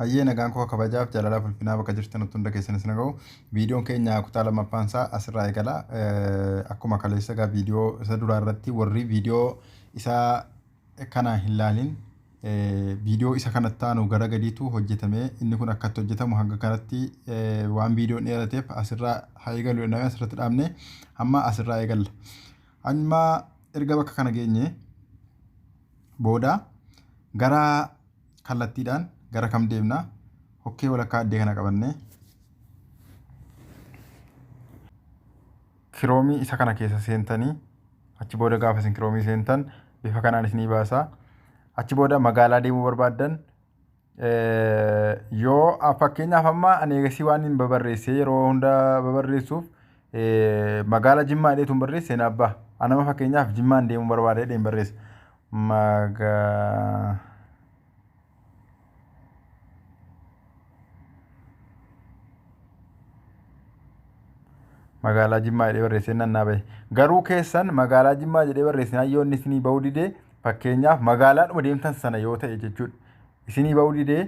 Hayyee, nagaan koo kabajaaf jaalalaaf ulfinaa bakka jirtanitti hunda keessan isin ga'u. Viidiyoon keenya kutaa lammaffaan isaa asirraa eegala. Akkuma kaleessa egaa viidiyoo isa duraa irratti warri viidiyoo isa kana hin laalin, viidiyoo isa kanatti aanu gara gadiitu hojjetamee, inni kun akkatti hojjetamu hanga kanatti waan viidiyoon dheerateef asirraa haa eegalu jennee asirratti dhaabne, amma asirraa eegalla. Amma erga bakka kana geenye booda gara kallattiidhaan gara kam deemna? Hokkee walakkaa addee kana qabannee Kiroomii isa kana keessa seentanii, achi booda gaafa isin Kiroomii seentan bifa kanaan isinii baasa. Achi booda magaalaa deemuu barbaaddan yoo fakkeenyaaf amma ani eegasii waan hin babarreessee yeroo hunda babarreessuuf magaala Jimmaa jedheetu hin barreesse naaf baha. Anama fakkeenyaaf Jimmaan deemuu barbaada jedhee hin barreessa. Magaalaa Jimmaa jedhee barreessee nannaa bahe. Garuu keessan magaalaa Jimmaa jedhee barreessinaan yoo inni isinii bahuu didee, fakkeenyaaf magaalaadhuma deemtan sana yoo ta'e jechuudha. Isinii bahuu didee,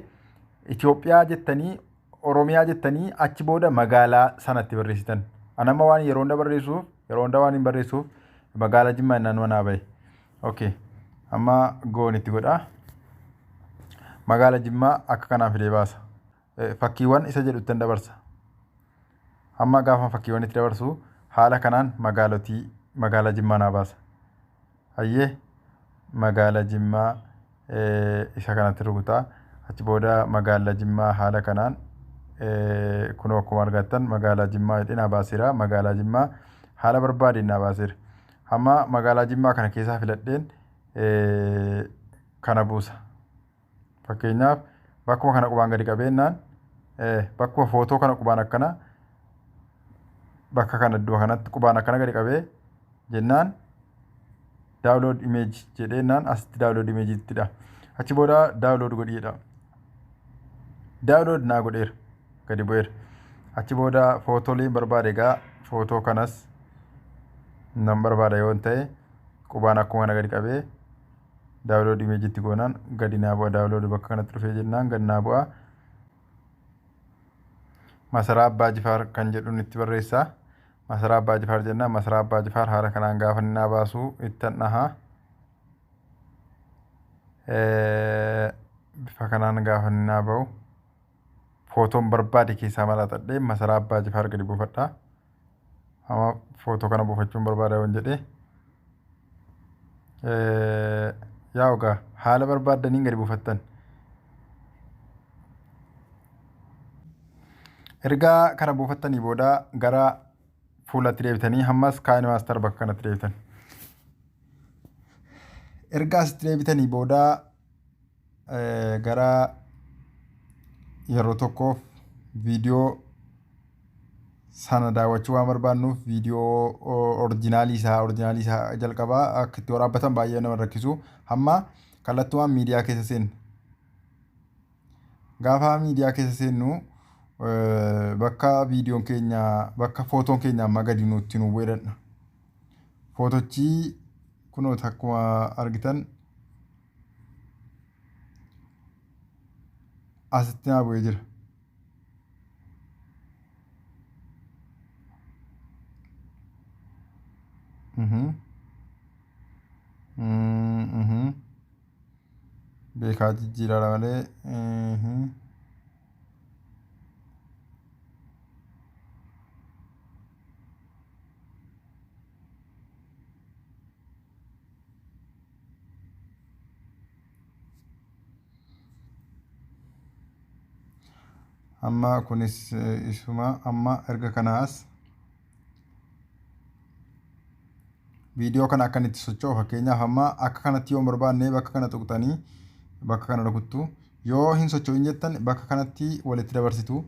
Itoophiyaa jettanii, Oromiyaa jettanii, achi booda magaalaa sanatti barreessitan. Anamma waan yeroo hunda barreessuuf, yeroo hunda waan hin barreessuuf magaalaa Jimmaa jennaan manaa bahe. Okay. Amma goon itti godha. Magaala Jimmaa akka kanaan fidee baasa. Fakkiiwwan isa jedhuttan dabarsa. Amma gaafa fakkiiwwan itti dabarsu haala kanaan magaalotii magaalaa Jimmaa naa baasa. Hayyee, magaala Jimmaa isa kanatti rukutaa. Achi booda magaalaa Jimmaa haala kanaan kunoo akkuma argattan magaalaa Jimmaa jedhee naa baaseera. Magaalaa Jimmaa haala barbaadeen naa baaseera. Amma magaalaa Jimmaa kana keessaa filadheen kana buusa. Fakkeenyaaf bakkuma kana qubaan gadi qabeennaan, bakkuma footoo kana qubaan akkana bakka kana iddoo kanatti qubaan akkana gadi qabee jennaan, download image jedheennaan asitti download image ittidha. Achi booda download godhiidha. Download naa godheera, gadi bu'eera. Achi booda footooleen barbaade egaa footoo kanas nan barbaada yoo ta'e, qubaan akkuma kana gadi qabee download image itti goonaan gadi naa bu'a. Download bakka kanatti dhufee jennaan gadi naa bu'a. Masaraa Abbaa Jifaar kan jedhuun itti barreessa. Masaraa Abbaa Jifaar jennaan Masaraa Abbaa Jifaar haala kanaan gaafa inni naa baasu ittan dhaha. Bifa kanaan gaafa inni naa bahu footoon barbaade keessaa malaxadhee Masaraa Abbaa Jifaar gadi buufadha. Amma footoo kana buufachuun barbaada yoon jedhee, yaa ogaa haala barbaaddaniin gadi buufattan. Ergaa kana buufattanii booda gara fuulatti deebitanii ammas KineMaster bakka kanatti deebitan. Ergaa asitti deebitanii booda gara yeroo tokkoof viidiyoo sana daawwachuu waan barbaannuuf, viidiyoo originalii isaa jalqabaa akka itti waraabbatan baay'ee nama rakkisu. Hamma kallattumaan miidiyaa keessa seenna. Gaafa miidiyaa keessa seennu bakka viidiyoon keenya, bakka footoon keenya amma gadi nutti nu bu'edha. Footochi kunoo akkuma argitan asitti naa bu'ee jira. Beekaa jijjiiraadha malee. Amma kunis isuma. Amma erga kanaas viidiyoo kana akka inni itti socho'u, fakkeenyaaf amma akka kanatti yoo barbaanne, bakka kana tuqxanii bakka kana rukuttu. Yoo hin socho'in jettan bakka kanatti walitti dabarsitu,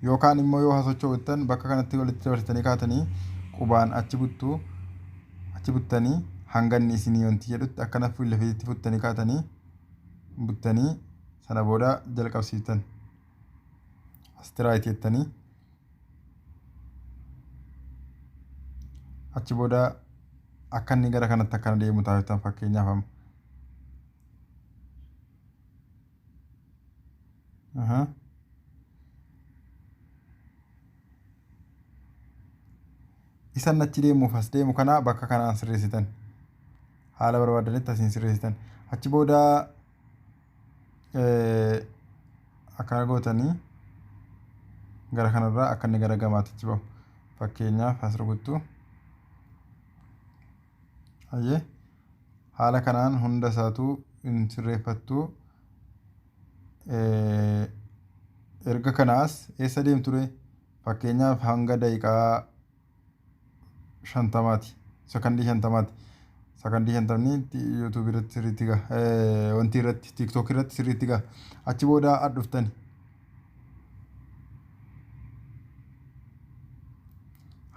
yookaan immoo yoo haa socho'u jettan bakka kanatti walitti dabarsitanii kaatanii qubaan achi buttu. Achi buttanii hanga inni isinii wanti jedhutti akkana fuula fiitti futtanii kaatanii buttanii, sana booda jalqabsiiftan asitti right jettanii, achi booda akka inni gara kanatti akkana deemu taasiftan. Fakkeenyaaf amma Aha. Isan achi deemuuf as deemu kana bakka kanaan sirreessitan. Haala barbaadanitti asiin sirreessitan. Achi booda akkana gootanii gara kanarraa akka inni gara gamaatti achi bahu. Fakkeenyaaf as rukuttu. Hayyee, haala kanaan hunda isaatu hin sirreeffattu. Erga kanaas eessa deemtu ree? Fakkeenyaaf hanga daqiiqaa 50ti. Sakandii 50ti. Sakandii 50ni YouTube irratti sirriitti gaha. Wanti irratti, TikTok irratti sirriitti gaha. Achi booda ad dhuftani.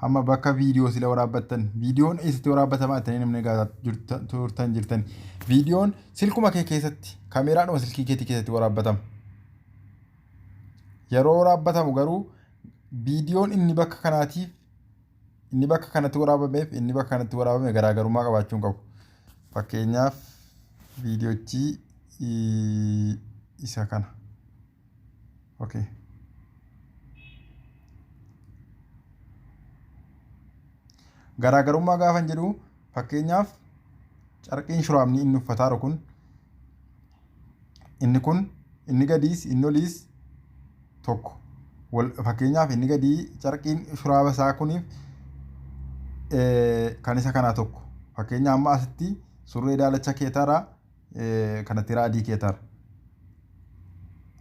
Hamma bakka viidiyoo sila waraabbattan, viidiyoon eessatti waraabbatamaa jettanii namni gaafataa turtan jirtan. Viidiyoon silkuma kee keessatti, kameeraadhuma silkii keetii keessatti waraabbatama. Yeroo waraabbatamu garuu viidiyoon inni bakka kanaatiif inni bakka kanatti waraabameef inni bakka kanatti waraabame garaagarummaa qabaachuu hin qabu. Fakkeenyaaf viidiyochi isa kana. Okay. Garaagarummaa gaafan jedhu, fakkeenyaaf carqiin shuraabni inni uffataaru kun, inni kun, inni gadiis inni oliis tokko. Wal fakkeenyaaf inni gadii carqiin shuraaba isaa kuniif kan isa kanaa tokko. Fakkeenyaaf amma asitti surree daalacha keetaara, kana tiraa adii keetaara.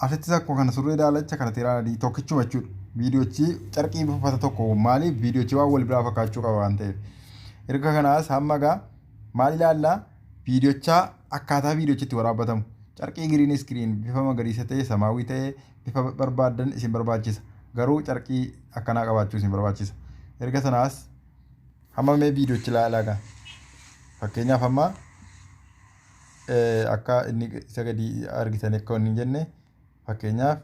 Asittis akkuma kana surree daalacha kana tiraa adii tokkichuma jechuudha. Viidiyochi carqii uffata tokko, maaliif viidiyochi waan wal biraa fakkaachuu qaba waan ta'eef. Erga kanaas hamma gaa maal ilaallaa? Viidiyochaa, akkaataa viidiyochi itti waraabbatamu. Carqii green screen bifa magariisa ta'e, samaawwii ta'e, bifa barbaaddan isin barbaachisa. Garuu carqii akkanaa qabaachuu isin barbaachisa. Erga sanaas hamma mee viidiyochi ilaalaa gaa. Fakkeenyaaf amma akka inni isa gadi argitan akka inni hin jenne, fakkeenyaaf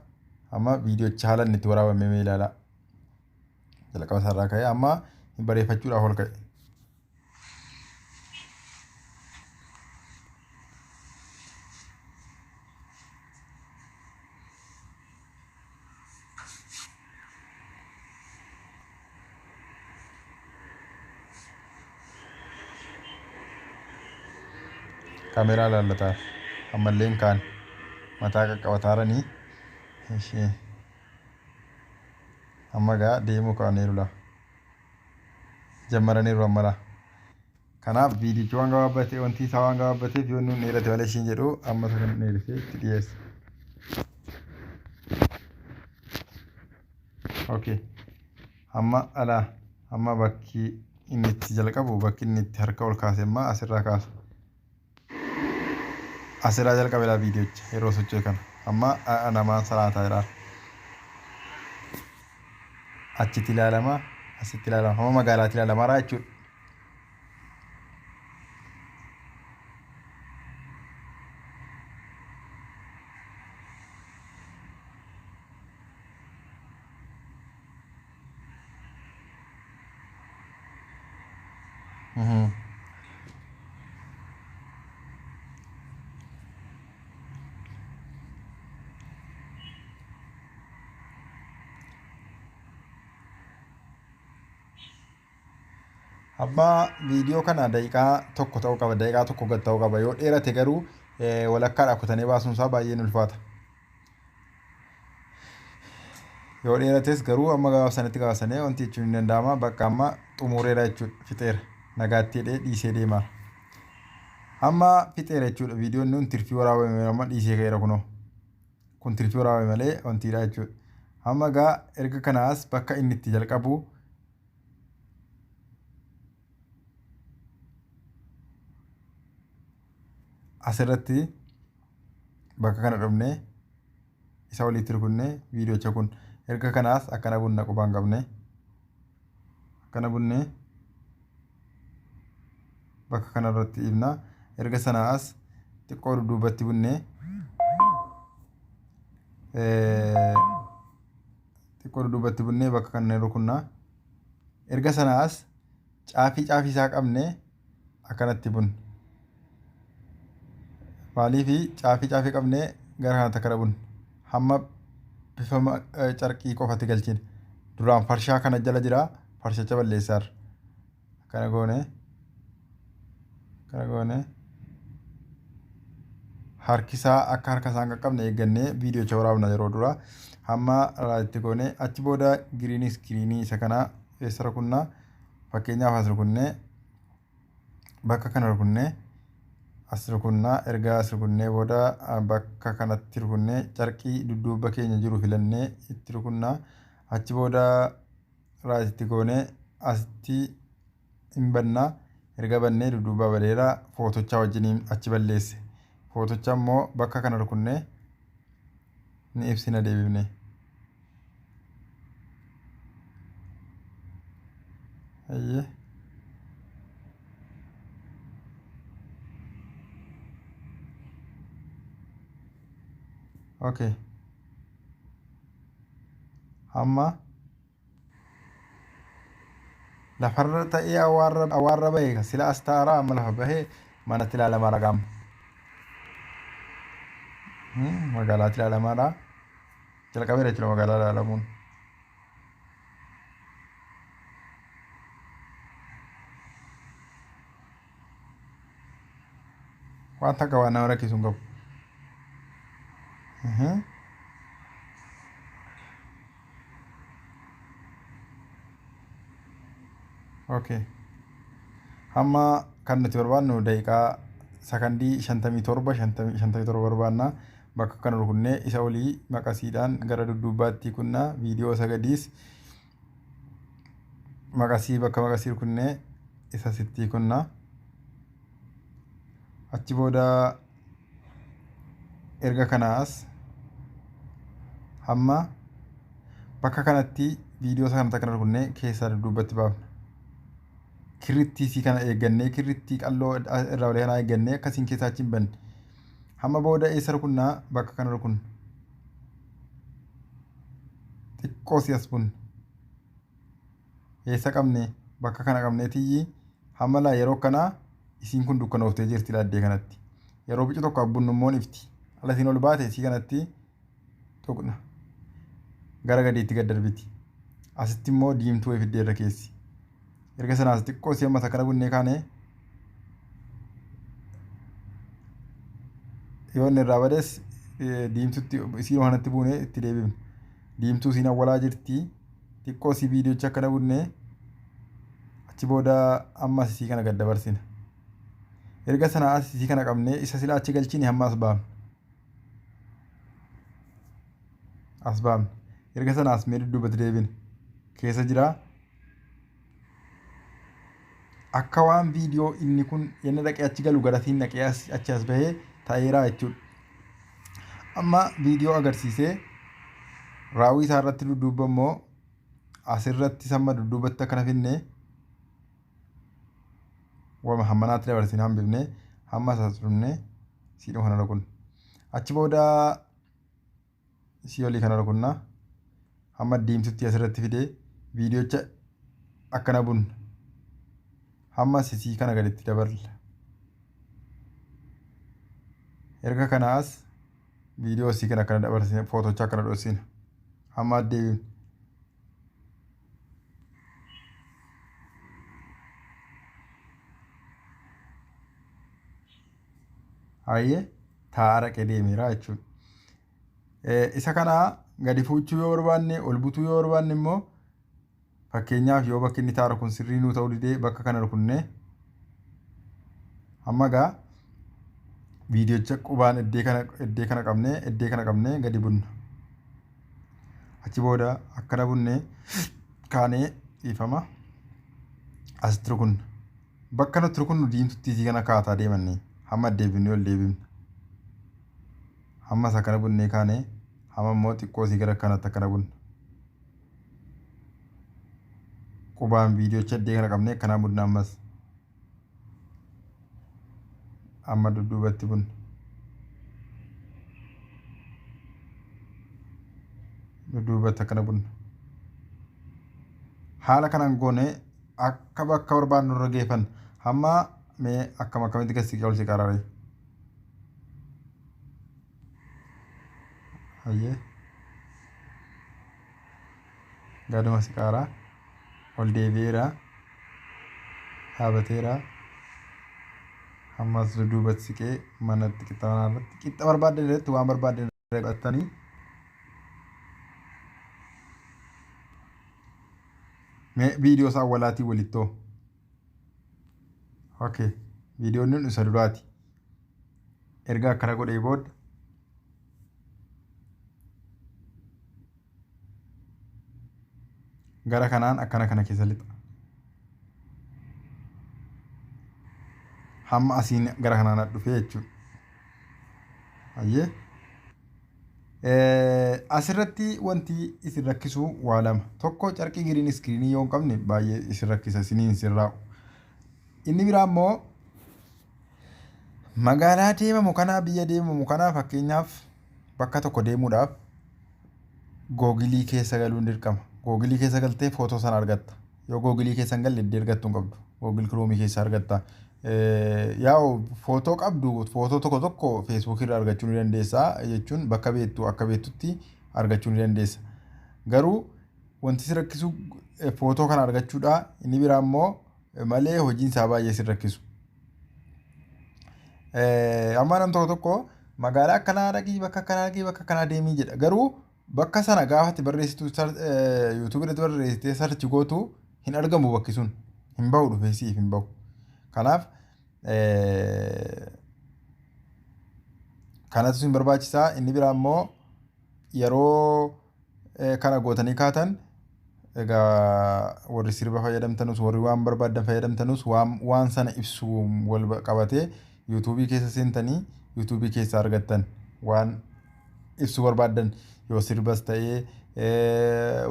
amma viidiyochi haala inni itti waraabame mee ilaalaa. Jalqaba isaarraa ka'ee amma hin bareeffachuudhaaf ol ka'e. Kaameeraa ilaallataa ammallee hin kaan mataa qaqqabataaranii ishee amma gaa deemuu ka'aniiru laa, jammaraniiru amma laa. Kanaaf viidiyichi waan gabaabbatee, wanti isaa waan gabaabbateef yoo inni dheerate malee ishiin jedhu, amma isa kan dheerisee itti dhiyeessa. Okay. Amma alaa amma bakki inni itti jalqabu, bakki inni itti harka ol kaase immoo asirraa kaasa. Asirraa jalqabe laa viidiyocha yeroo socho'e kana. Amma namaan salaataa jira. Achitti ilaalama, asitti ilaalama, hamma magaalaatti ilaalamaa jechuudha. Abbaa, viidiyoo kana daqiiqaa 1 ta'uu qaba, daqiiqaa 1 gad ta'uu qaba. Yoo dheerate garuu walakkaadhaa kutanii baasuun isaa baay'ee ni ulfaata. Yoo dheerates garuu amma gabaabsanitti gabaabsanii wanti jechuun hin danda'ama. Bakka amma xumureera jechuudha, fixeera. Nagaatti jedhee dhiisee deemaa. Amma fixeera jechuudha. Viidiyoon nun tirfii waraabame amma dhiisee ka'eera kunoo. Kun tirfii waraabame malee wantiidha jechuudha. Amma gaa erga kanaas bakka inni itti jalqabu asirratti bakka kana dhufnee isa walitti rukunnee viidiyocha kun erga kanaas akkana bunna, qubaan qabne akkana bunnee bakka kanarratti ibna. Erga sanaa as xiqqoo dudduubatti bunnee, xiqqoo dudduubatti bunnee bakka kana rukunnaa. Erga sanaa as caafii caafii isaa qabnee akkanatti bunna. Maaliifi caafii caafii qabnee gara kanatti akkana bunna. Hamma Bifa carqii qofatti galchina. Duraan farshaa kana jala jira, farshacha balleessaarra. Akkana goone, akkana goone, harkisaa akka harka isaan qaqqabne eeggannee viidiyoocha waraabna yeroo dura. Hamma itti goone, achi booda green screenii isa kana eessa rukunnaa? Fakkeenyaaf as rukunnee, bakka kana rukunnee, as rukunnaa. Erga as rukunnee booda bakka kanatti rukunnee, carqii dudduuba keenya jiru filannee itti rukunnaa. Achi booda right itti goonee asitti hin bannaa. Erga bannee dudduuba badeera, footochaa wajjiniin achi balleesse. Footocha immoo bakka kana rukunnee ni ibsina deebifne. Hayyee. Okay. Hamma lafarra ta'ee awaarra bahe, sila as ta'araa, amma lafa bahee manatti ilaalamaa ragaama. Magaalaatti ilaalamaadha. Jalqabeera jechuudha magaalaa ilaalamuun. Waan takka waan nama rakkisu hin qabu. Okay. Hamma kan nuti barbaannu daqiiqaa sakandii 57, 57 barbaanna. Bakka kana rukunnee isa olii maqasiidhaan gara dudduubaatti kunnaa, viidiyoo isa gadiis maqasii, bakka maqasii rukunnee isa sittii kunnaa. Achi booda erga kanaas hamma bakka kanatti viidiyoo isa kanatti akkana rukunnee keessaa dudduubatti baafna. Kirrittii isii kana eeggannee, kirrittii qalloo irraa olee kanaa eeggannee akkasiin keessaa achi hin banne. Hamma booda eessa rukunnaa? Bakka kana rukunna. Xiqqoo si as bunna. Eessa qabne? Bakka kana qabnee tiyyi hamma laa yeroo kanaa isiin kun dukkanooftee jirti laaddee kanatti. Yeroo bicu tokko abbunnu immoo ifti. Ala isiin ol baate isii kanatti tuqna. Gara gadiitti gad darbiti. Asitti immoo diimtuu fiddee irra keessi. Erga sanaas xiqqoo si ammas akkana bunnee kaane, yoo inni irraa bades diimtutti isiin kanatti buune itti deebifna. Diimtuu isiin awwalaa jirti. Xiqqoo si viidiyocha akkana bunnee achi booda ammas isii kana gad dabarsina. Erga sanaa as isii kana qabnee isa sila achi galchine hamma as baafna. As baafna. Erga sana as mee dudduubatti deebine. Keessa jira. Akka waan viidiyoo inni kun inni dhaqee achi galu garasiin dhaqee achi as bahee ta'eeraa jechuudha. Amma viidiyoo agarsiisee raawwii isaa irratti dudduuba immoo asirratti samma dudduubatti akkana finne, wama hammanaatti dabarsine hambifne, hamma as dhufne siidhuma kana rukunna. Achi booda isii olii kana rukunna. Hamma diimtutti asirratti fidee viidiyocha akkana bunna. Hamma isii kana gaditti daballa. Erga kanaas viidiyoo isii kana akkana dabarsine, footocha akkana dhoksina. Hamma deebifne. Hayyee, taa'aa dhaqee deemeera jechuudha. Isa kana gadi fuuchuu yoo barbaanne, ol butuu yoo barbaanne immoo, fakkeenyaaf yoo bakki inni taa'u kun sirrii nuu ta'uu didee, bakka kana rukunnee hamma gaa viidiyocha qubaan iddee kana qabnee gadi bunna. Achi booda akkana bunnee kaanee, dhiifama, asitti rukunna. Bakka nutti rukunnu diimtutti isii kana kaataa deemanne hamma deebifnee ol deebifna. Hammas akkana bunnee kaanee hamma immoo xiqqoo isii gara kanatti akkana bunna. Qubaan viidiyocha iddee kana qabnee akkanaa bunna, ammas. Amma dudduubatti bunna. Dudduubatti akkana bunna. Haala kanaan goone akka bakka barbaadnu irra geeffanna. Hamma mee akkam akkamitti gad siqee ol siqaarare? Hayyee. Gaduma siqaaraa ol deebi'eera. Dhaabateera. Ammas dudduubatti siqee manatti qixxa manaa irratti qixxa barbaaddan irratti waan barbaaddan irra godhattanii mee viidiyoo isaa awwalaatii walittoo. Okay. Viidiyoon kun isa duraati. Erga akkana godhee booda gara kanaan akkana kana keessa lixa. Hamma asiin gara kanaan dhufee jechuudha. Hayyee. Asirratti wanti isin rakkisu waa lama. Tokko, carqii green screenii yoo hin qabne baay'ee isin rakkisa, isiniin sirraa'u. Inni biraa immoo magaalaa deemamu kanaa, biyya deemamu kanaa, fakkeenyaaf bakka tokko deemuudhaaf Googilii keessa galuun dirqama. Googilii keessa galtee footoo sana argatta. Yoo Googilii keessa hin galle iddoo argattu hin qabdu. Google Chromeii keessa argatta. Yaa'u footoo qabdu, footoo tokko tokko Feesbuukii irraa argachuu ni dandeessa jechuun bakka beektu akka beektutti argachuu ni dandeessa. Garuu wanti si rakkisu footoo kana argachuudha. Inni biraa immoo malee hojiin isaa baay'ee si rakkisu. Amma nam tokko tokko magaalaa akkanaa dhaqii, bakka akkanaa dhaqii, bakka akkanaa deemii jedha. Garuu bakka sana gaafa itti barreessitu, yuutuubii irratti barreessitee search gootu, hin argamu, bakki sun hin bahu, dhufee siif hin bahu. Kanaaf kanatu sin barbaachisaa. Inni biraa immoo yeroo kana gootanii kaatan, egaa warri sirba fayyadamtanus, warri waan barbaaddan fayyadamtanus, waan sana ibsu wal qabatee yuutuubii keessa seentanii yuutuubii keessa argattan, waan ibsuu barbaaddan yoo sirbas ta'ee,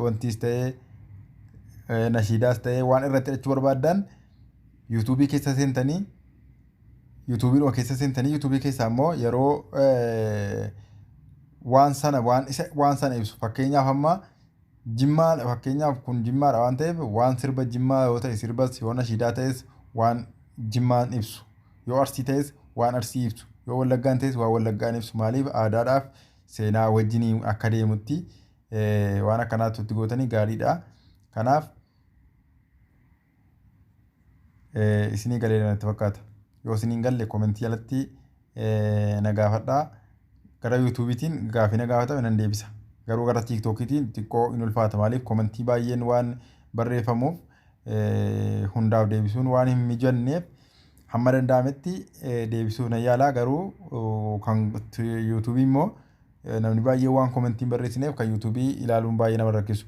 wantiis ta'ee, nashiidaas ta'ee, waan irratti hidhachuu barbaaddan yuutuubii keessa seentanii, yuutuubiidhuma keessa seentanii, yuutuubii keessaa immoo yeroo waan sana, waan isa, waan sana ibsu, fakkeenyaaf amma Jimmaa, fakkeenyaaf kun Jimmaadha waan ta'eef, waan sirba Jimmaa yoo ta'e sirbas, yoo nashiidaa ta'es waan Jimmaan ibsu, yoo Arsii ta'es waan Arsii ibsu, yoo Wallaggaan ta'es waan Wallaggaan ibsu, maaliif aadaadhaaf seenaa wajjinii akka deemutti waan akkanaatti itti gootanii gaariidha. Kanaaf isinii galeera natti fakkaata. Yoo isinii hin galle commentii jalatti na gaafadhaa. Gara yuutuubiitiin gaafii na gaafatame nan deebisa. Garuu gara tiiktookiitiin xiqqoo hin ulfaata. Maaliif commentii baay'een waan barreeffamuuf hundaaf deebisuun waan hin mijanneef hamma danda'ametti deebisuuf nan yaala. Garuu kan yuutuubii immoo namni baay'een waan commentii hin barreessineef kan yuutuubii ilaaluun baay'ee nama rakkisu.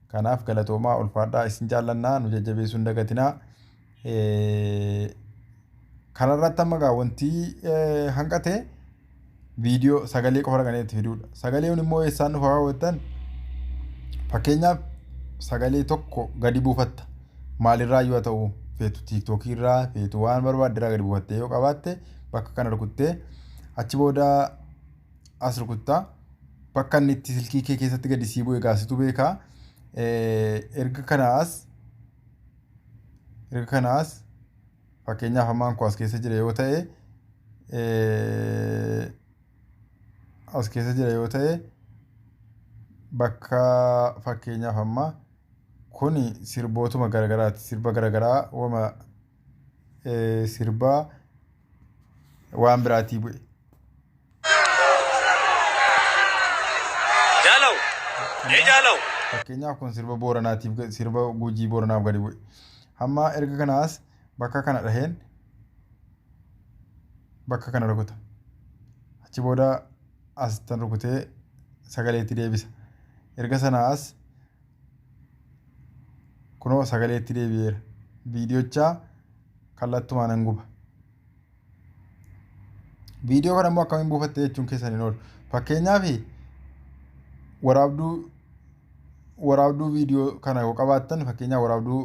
Kanaaf galatoomaa, ulfaadhaa, isin jaallannaa, nu jajjabeessuu hin dagatinaa. Kanarratti amma gaa wanti hanqate viidiyoo sagalee qofa dhaqanii itti fiduudha. Sagaleen immoo eessaan dhufa hawwattan? Fakkeenyaaf sagalee tokko gadi buufatta. Maalirraa yoo ta'u feetu, tiiktookii irraa feetu, waan barbaadde irraa gadi buufattee yoo qabaatte, bakka kana rukuttee achi booda as rukuttaa. Bakka inni itti silkii kee keessatti gadi sii bu'e gaasitu beekaa. Erga kanaas fakkeenyaaf ammaan koo as keessa jira yoo ta'e, as keessa jira yoo ta'e, bakka fakkeenyaaf amma kuni sirbootuma garagaraati, sirba garagaraa wama sirbaa waan biraatii bu'e. Jaalaw! Ee jaalaw! Fakkeenyaaf kun sirba Booranaatiif, sirba Gujii Booranaaf gadi bu'e. Hamma erga kanaas bakka kana dhaheen bakka kana rukuta. Achi booda asittan rukutee sagaleetti deebisa. Erga sanaas kunoo sagaleetti deebi'eera. Viidiyochaa kallattumaan nan guba. Viidiyoo kana immoo akkamiin buufatte jechuun keessan hin oolu. Fakkeenyaaf waraabduu viidiyoo kana yoo qabaattan, fakkeenyaaf waraabduu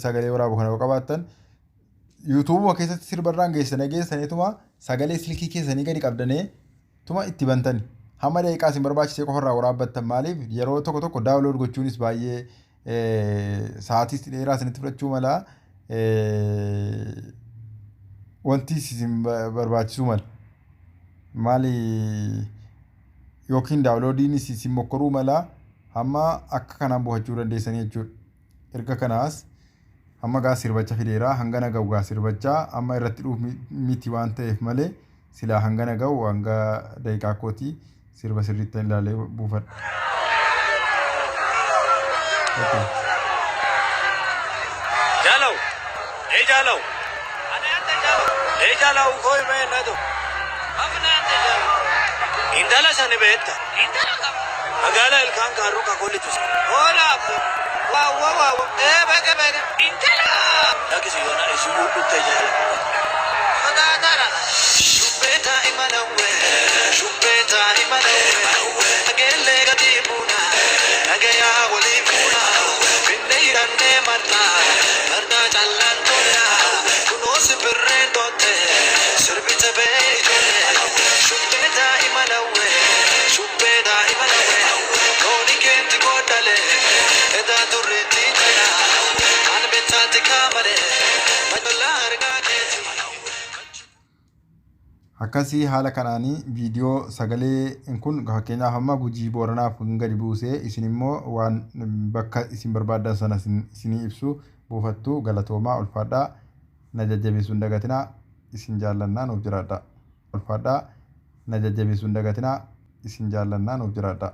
sagalee waraabu kana yoo qabaattan, yuutuubuma keessatti sirbarraan geessanii geessaniituma sagalee silkii keessanii gadi qabdanee tuma itti bantani. Hamma daqiiqaa isin barbaachisee qofarraa waraabbattan. Maaliif yeroo tokko tokko download gochuunis baay'ee sa'aatii dheeraa isinitti fudhachuu mala. Wanti isin barbaachisuu mala. Maali yookiin downloadiin isin mokkoruu mala. Hamma akka kanaan buufachuu dandeessanii jechuudha. Erga kanaas hamma gaa sirbacha fideera, hangana ga'u gaa sirbachaa amma irratti dhufu miti waan ta'eef malee silaa hangana ga'u hanga daqiiqaa kootii sirba sirriitti ilaalee buufadha. Okay. Jaalaw, ee jaalaw. Ee jaalaw koo himee natu. Intala sani beekta. Magaalaa ilkaan kaarruu kakollitu. Lakkisi yoona isin gurgutte jaala. Shubbeeta imalawwe, shubbeeta imalawwe, nageellee gadi buuna, nagayaa walii fuuna, finne hidhannee marta, marta callaan tola, kunoo simbirreen tootte, sirbita bee ijoollee. Shubbeeta imalawwe, shubbeeta imalawwe, looni keenti godhale, edaa durriitti jala, kan beektaatti kaamale, majollaa argaa keeti. Akkasii haala kanaanii viidiyoo sagalee kun fakkeenyaaf amma Gujii Booranaaf gadi buusee, isin immoo waan bakka isin barbaaddan sana isinii ibsu buufattu. Galatoomaa, ulfaadhaa, na jajjabeessuu hin dagatinaa, isin jaallannaa, nuuf jiraadhaa. Ulfaadhaa, na jajjabeessuu hin dagatinaa, isin jaallannaa, nuuf jiraadhaa.